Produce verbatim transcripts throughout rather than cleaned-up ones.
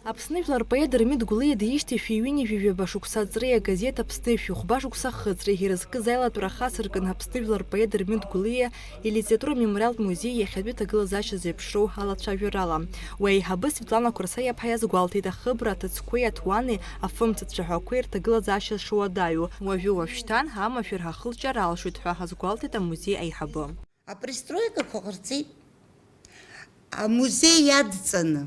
Аԥсны жәлар рпоет Дырмит Гәлиа диижьҭеи шәи ҩынҩажәи жәаба шықәса аҵреи агазеҭ Аԥсны шәи хәба шықәса хыҵреи ирызкыз аилатәара хацыркын Аԥсны жәлар рпоет Дырмит Гәлиа илитература мемориалтә музеи иахьатәи ҭагылазаашьа зеиԥшроу алацәажәарала. Уи аиҳабы Светлана Қәарса иаԥҳа иазгәалҭеит ахыбра аҭыӡқәеи аҭуани, афымцацәаҳәақәеи рҭагылазаашьа шуадаҩу. Уажәы уажәшьҭан амашәыр ҳахылҿиар алшоит ҳәа азгәалҭеит амузеи аиҳабы. Апристройкақәа ҟарҵеит. Амузеи иадҵаны,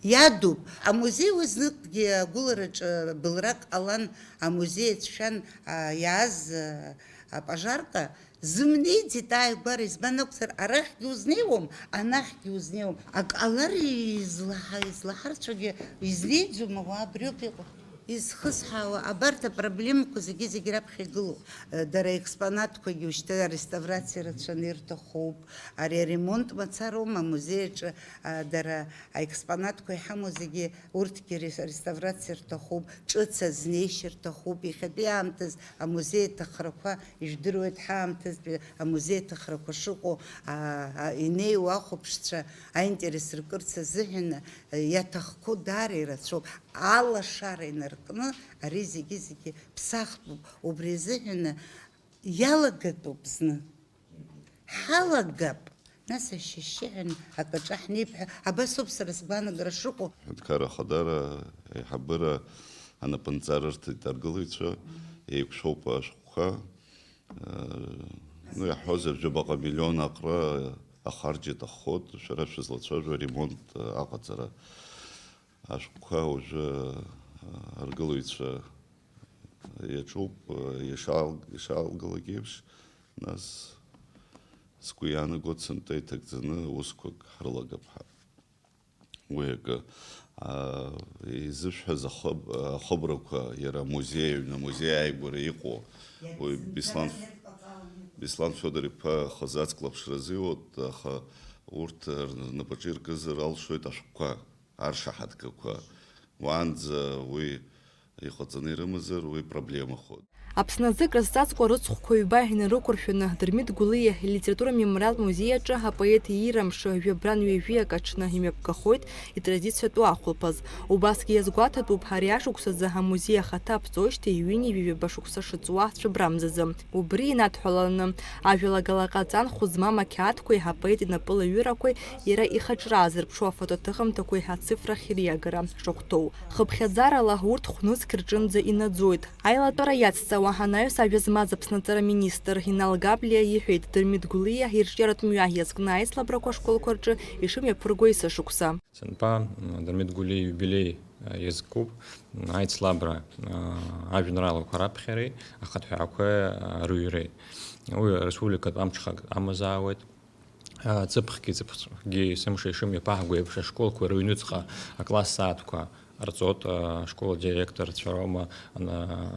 иадуп. Амузеи уи зныкгьы агәылараҿы былрак ҟалан, амузеи ацәшәан, а, иааз, а, апожарка зымнеиӡеит ааигәара, избан акәзар, арахьгьы узнеиуам, анахьгьы узнеиуам. Ак ҟалар излаҳа-, излаҳарцәагьы изнеиӡом, ауаа абриоуп иҟоу. Изхысҳәаауа, абарҭ апроблемақәа зегьы-зегьы раԥхьа игылоуп. Дара аекспонатқәагьы ушьҭа ареставрациа рацәаны ирҭахуп. Ари аремонт мацароума, амузеи аҿы, а, дара аекспонатқәа иҳамоу зегьы урҭгьы рес-, реставрациа рҭахуп, ҿыц азнеишьа рҭахуп. Иахьатәи аамҭаз амузеи аҭахрақәа, ижәдыруеит, ҳаамҭазтәи амузеи аҭахрақәа шыҟоу, а, а, инеиуа ахәаԥшцәа аинтерес ркырц азыҳәан, а, иаҭахқәоу даара ирацәоуп. Алашара инаркны ари зегьы-зегьы ԥсахтәуп, убри азыҳәаны иалагатәуп зны. Ҳалагап, нас ашьшьыҳәа акаҿа ҳнеип ҳәа, абас ауп сара сгәаанагара шыҟоу. Аҳәынҭқарра Ахадара аиҳабыра анапынҵа рырҭеит аргылаҩцәа, еиқәшәоуп ашәҟәқәа. Ну, иаҳҳәозар, жәабаҟа миллион аҟара ахарџь аҭаххоит, шәара шәызлацәажәо аремонт аҟаҵара. Ашәҟәқәа уажәы, а, аргылаҩцәа иаҿуп, а, ишаал-, ишаалгалак еиԥш, нас сгәы иаанагоит, сынтәа иҭагӡаны усқәак ҳрылагап ҳәа. Уи акы, а, изышәҳәаз ахыб-, ахыбрақәа, иара амузеи аҩны, амузеи ааигәара иҟоу, уи Беслан, Беслан Федор-иԥа хазы ацклаԥшразы иоуп, аха урҭ рнапаҿы иркызар алшоит ашәҟәқәа. Аршаҳаҭгақәа уаанӡа уи иҟаҵаны ирымазар, уи проблемахоит. Аԥсны азы крызҵазкуа рыцхәқәа ҩба инарықәыршәаны, Дырмит Гәлиа илитература мемориалтә музеи аҿы апоет иира мшы жәабран ҩажәиак аҽны имҩаԥгахоит итрадициатәу ахәылԥаз. Убасгьы иазгәаҭатәуп, ари ашықәсазы амузеи ахаҭа аԥҵоижьҭеи ҩынҩажәи ҩба шықәса шыҵуа цәыбрамзазы. Убри инадҳәаланы, ажәалагала ҟаҵан хәы змам ақьаадқәеи апоет инапылаҩырақәеи иара ихаҿра аазырԥшу афотоҭыхымҭақәеи ацифрахь ириагара шахәҭоу. Хыԥхьаӡарала урҭ хә-нызқь рҿынӡа инаӡоит. Аилатәара иацҵауа анаҩс ажәа змаз Аԥсны аҵара министр Инал Габлиа иҳәеит, Дырмит Гәлиа ирҿиаратә мҩа иазкны аицлабрақәа ашколқәа рҿы ишымҩаԥырго есышықәса. Сынтәа, м, Дырмит Гәлиа ииубилеи, а, иазкуп, м, аицлабра, а, ажәеинраалақәа раԥхьареи ахатә ҳәаақәеи, а, рыҩреи. Уи республикатә амҽхак амазаауеит. А, ҵыԥхгьы, ҵыԥхгьы есымша ишымҩаԥаҳго еиԥш, ашколқәа рыҩнуҵҟа акласс сааҭқәа ҟарҵоит, а, ашкол адиректорцәа роума, ана-,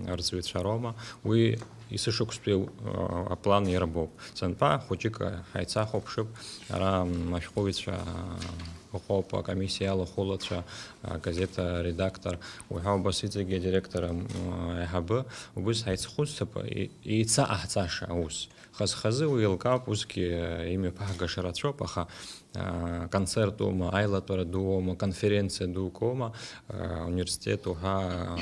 м, арҵаҩцәа роума. Уи есышықәсатәи, а, аплан иарбоуп. Сынтәа хәыҷык ҳаицахәаԥшып, ара, м, ашәҟәыҩҩцәа, а, ыҟоуп, акомиссиа алахәылацәа, агазеҭ аредактор, уҳәа убас иҵегьы адиректор, м, аиҳабы, убыс ҳаицхәыцып, и-, еицаҟаҳҵаша аус. Хаз-хазы уи еилкаауп, усгьы, э, имҩаԥаҳгаша рацәоуп, аха, а, концерт уоума, аилатәара ду уоума, конференциа дук уоума, а, университет уҳәа, а,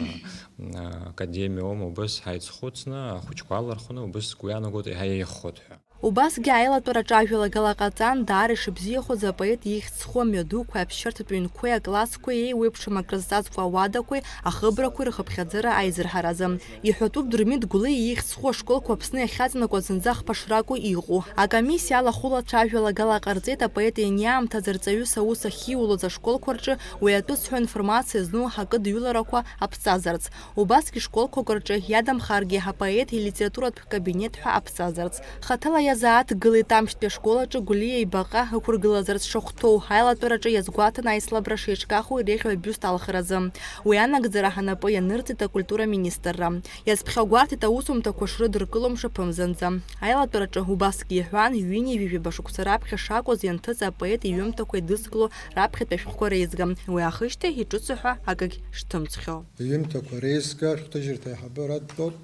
а, академиа уоума, убыс ҳаицхәыцны, ахәыҷқәа алархәны, убыс сгәы иаанагоит, еиҳа еиӷьхоит ҳәа. Убасгьы аилатәараҿы ажәалагала ҟаҵан, даара ишыбзиахоз апоет ихьӡ зху амҩадуқәеи аԥсшьарҭатә ҩнқәеи аклассқәеи еиуеиԥшым акрызҵазкуа ауадақәеи ахыбрақәеи рхыԥхьаӡара аизырҳаразы. Иҳәатәуп Дырмит Гәлиа ихьӡ зху ашколқәа Аԥсны иахьаҵанакуа зынӡа хԥа шракәу иҟоу. Акомиссиа алахәылацәа ажәалагала ҟарҵеит апоет ианиаамҭаз арҵаҩыс аус ахьиулоз ашколқәа рҿы уи атәы зҳәо информациа зну акыдҩыларақәа аԥҵазарц. Убасгьы школқәак рҿы иадамхаргьы апоет илитературатә кабинет ҳәа аԥҵазарц. Хаҭала иазааҭгылеит амшьтәи ашкол аҿы Гәлиа ибаҟа ықәыргылазарц шахәҭоу, аилатәараҿы иазгәаҭан аицлабра шеиҿкаахо иреиӷьу абиуст алхразы. Уи анагӡара ҳанапы ианырҵеит акультура министрра. Иазԥхьагәарҭеит аусумҭақәа шрыдыркыло мшаԥымзанӡа. Аилатәараҿы убасгьы иҳәан, ҩынҩажәи жәаба шықәса раԥхьа шакәыз ианҭыҵ апоет иҩымҭақәа идызкыло раԥхьатәи ашәҟәқәа реизга. Уи аахижьҭеи иҿыцу ҳәа акагь шҭымҵхьоу. Иҩымҭақәа реизга, шәҟәҭыжьырҭа аиҳабы радтәоуп,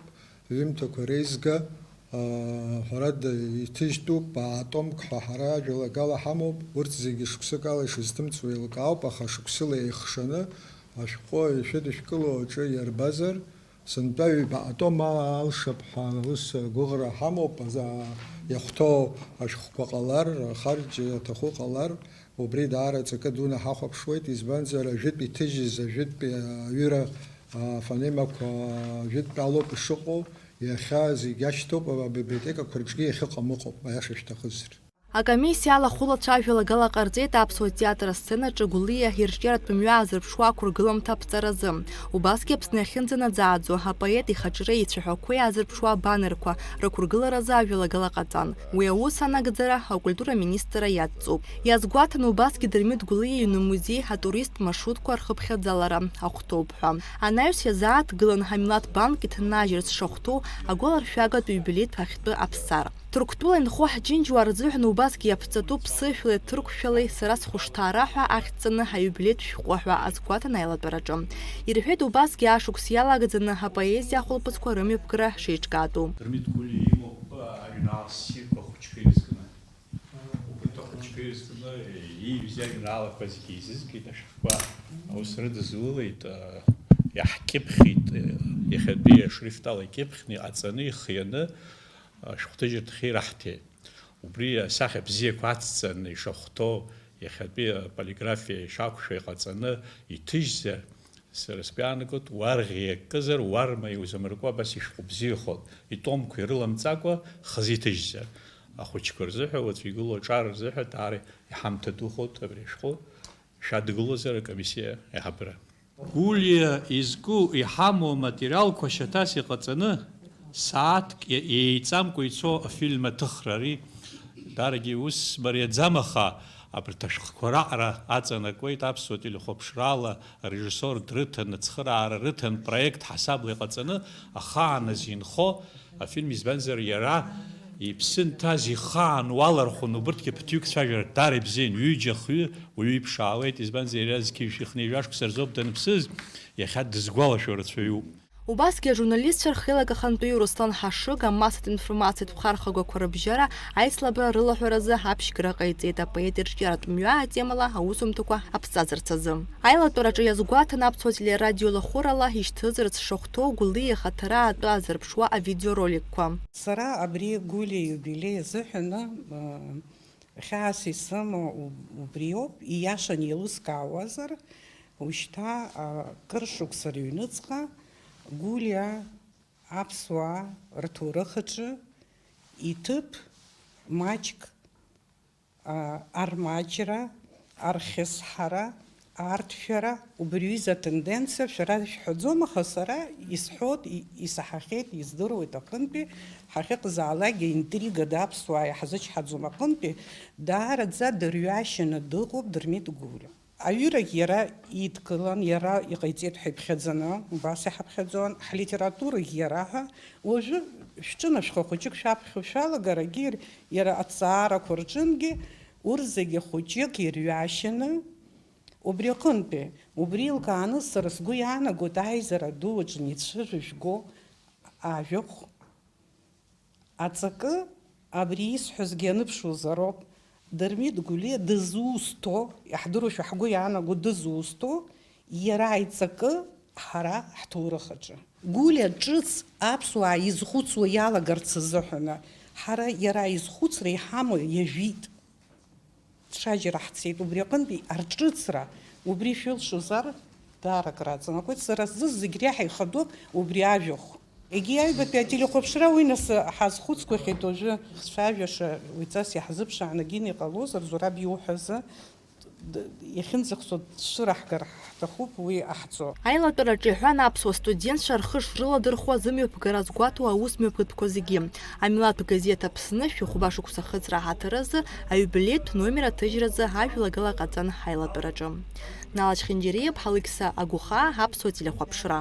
иҩымҭақәа реизга, Ҳәарада, иҭыжьтәуп, аатомк ҳәа ҳара ажәалагала ҳамоуп, урҭ зегьы шықәсык ала ишызҭымҵуа еилкаауп, аха шықәсыла еихшаны ашәҟәы ишәыдышәкыло аҿы иарбазар, сынтәа ҩба атом алшап ҳәа ус гәыӷра ҳамоуп, аза-, иахәҭоу ашәҟәқәа ҟалар, ахарџь аҭаху ҟалар, убри даара ҵакы дуны ҳахәаԥшуеит, избанзар, ажәытә иҭыжьыз, ажәытә аҩыра афонемақәа ажәытә алоуп ишыҟоу, иахьа зегь ашьҭоуп, абиблиотекақәа рҿгьы иахьыҟам ыҟоуп, аиаша шәҭахызар. Акомиссиа алахәылацәа ажәалагала ҟарҵеит аԥсуа театр асценаҿы Гәлиа ирҿиаратә мҩа аазырԥшуа ақәыргылымҭа аԥҵаразы. Убасгьы Аԥсны иахьынӡанаӡааӡо апоет ихаҿреи ицәаҳәақәеи аазырԥшуа абанерқәа рықәыргыларазы ажәалагала ҟаҵан. Уи аус анагӡара акультура министрра иадҵуп. Иазгәаҭаны убасгьы Дырмит Гәлиа иҩны музеи атуристтә маршрутқәа рхыԥхьаӡалара ахәҭоуп ҳәа. Анаҩс иазааҭгылан Ҳамилаҭ банк иҭнажьырц шахәҭоу агәаларшәагатә иубилеитә ахьтәы аԥсар. Ҭырқәтәыла инхо ҳџьынџьуаа рзыҳәан убасгьы иаԥҵатәуп сышәлеи ҭырқәшәалеи сара схәышҭаара ҳәа ахьӡҵаны ҳаҩблеитә шәҟәы ҳәа азгәаҭан аилатәараҿы. Ирҳәеит убасгьы ашықәс иалагӡаны апоезиа ахәылԥыцқәа рымҩаԥгара шеиҿкаатәу. Дырмит Гәлиа имоуп ажәеинраала ссирқәа ахәыҷқәа ирызкны. Убарҭ ахәыҷқәа ирызкны ииҩыз иажәеинраалақәа зегьы еизызгеит, ашәҟәқәа аус рыдызулеит, иаҳкьыԥхьит, иахьатәи ашрифт ала икьыԥхьны, иҟаҵаны, ихианы, ашәҟәҭыжьырҭахь ираҳҭеит. Убри асахьа бзиақәа ацҵаны ишахәҭоу, иахьатәи аполиграфиа ишақәшәо иҟаҵаны иҭыжьзар, сара сгәы иаанагоит, уарӷьи акызар, уарма иузамыркуа абас ишәҟәы бзиахоит, итомқәа ирыламҵакәа хазы иҭыжьзар. Ахәыҷқәа рзыҳәа, уаҵәы игылоу аҿар рзыҳәа даара иҳамҭа духоит абри ашәҟәы, шәадгылозар акомиссиа аиҳабыра. Гәлиа изку иҳамоу аматериалқәа шьаҭас иҟаҵаны, сааҭк еиҵамкәа ицо афильм аҭыхра. Ари дарагьы ус мариаӡам, аха абарҭ ашәҟәқәа раҟара аҵанакуеит аԥсуа телехәаԥшрала, арежиссор дрыҭан, ацхыраара рыҭан, проект ҳасабла иҟаҵаны, ахаан азы инхо афильм, избанзар, иара иԥсы нҭаз ихаан уалархәын, убырҭгьы ԥыҭҩык цәажәара дара ибзиан, ҩыџьа, хҩы уаҩы иԥшаауеит, избанзар, иара зқьи жәшәи хынҩажәа шықәса рзоуп даныԥсыз, иахьа дызгәалашәо рацәаҩуп. Убасгьы ажурналистцәа рхеилак ахантәаҩы Руслан Ҳашыга амассатә информациатә ԥхархагақәа рыбжьара аицлабра рылаҳәаразы аԥшьгара ҟаиҵеит апоет ирҿиаратә мҩа атемала аусумҭақәа аԥҵазарц азы. Аилатәараҿы иазгәаҭан аԥсуа телерадио лахәырала ишьҭызарц шахәҭоу Гәлиа ихаҭара атәы азырԥшуа авидеороликқәа. Сара абри Гәлиа иубилеи азыҳәаны, э, хьаас исымоу уб-, убриоуп, ииашаны еилыскаауазар, ушьҭа, а, кыр шықәса рыҩныҵҟа Гәлиа аԥсуаа рҭоурых аҿы иҭыԥ маҷк, а, армаҷра, архьысҳара, арҭшәара, убри аҩыза атенденциа шәара ишәҳәаӡом, аха сара исҳәоит, и-, исаҳахьеит, издыруеит аҟынтәи, ҳахьыҟазаалакгьы интригада аԥсуаа иаҳзычҳаӡом аҟынтәи, даараӡа дырҩашьаны дыҟоуп Дырмит Гәлиа. Аҩырагь иара идкылан, иара иҟаиҵеит ҳәа иԥхьаӡаны, убас иҳаԥхьаӡон, ҳлитературагь иара ҳәа. Уажәы шәҿынашәха хәыҷык шәаԥхьо шәалагарагьы, иара аҭҵаарақәа рҿынгьы урҭ зегьы хәыҷык ирҩашьаны, убри аҟынтәи, убри еилкааны сара сгәы иаанагоит аизара ду аҿы ицәажәо жәго ажәахә. Аҵакы, абри исҳәазгьы аныԥшуазароуп, Дырмит Гәлиа дызусҭоу, иаҳдыруашәа ҳгәы иаанаго дызусҭоу, иара аиҵакы ҳара ҳҭоурых аҿы. Гәлиа ҿыц аԥсуаа изхәыцуа иалагарц азыҳәаны, ҳара иара изхәыцра иҳамоу иажәит. Ҽаџьара ҳцеит, убри аҟынтәи арҿыцра, убри шәылшозар, даара акраҵанакуеит. Сара сзы зегь реиҳа ихадоуп убри ажәахә. Егьи аҩбатәи ателехәаԥшра уи нас ҳазхәыцқәахьеит уажәы. Хцәажәаша уи ҵас иаҳзыԥшааны гьина иҟалозар, Зураб иуҳәазы, д-, иахьынӡахәцо дцәыраҳгар ҳҭахуп уи аҳҵо. Аилатәараҿы иҳәан аԥсуа студентцәа рхы шрыладырхәуа зымҩаԥгара згәаҭоу аус мҩаԥгатәқәа зегьы. Амилаҭтә газеҭ Аԥсны шәи хәба шықәса ахыҵра аҳаҭыр азы аиубилеитә номер аҭыжьразы ажәалагала ҟаҵан ҳаилатәараҿы. Нала Чхинџьариа, Алықьса Агәыхаа, аԥсуа телехәаԥшра.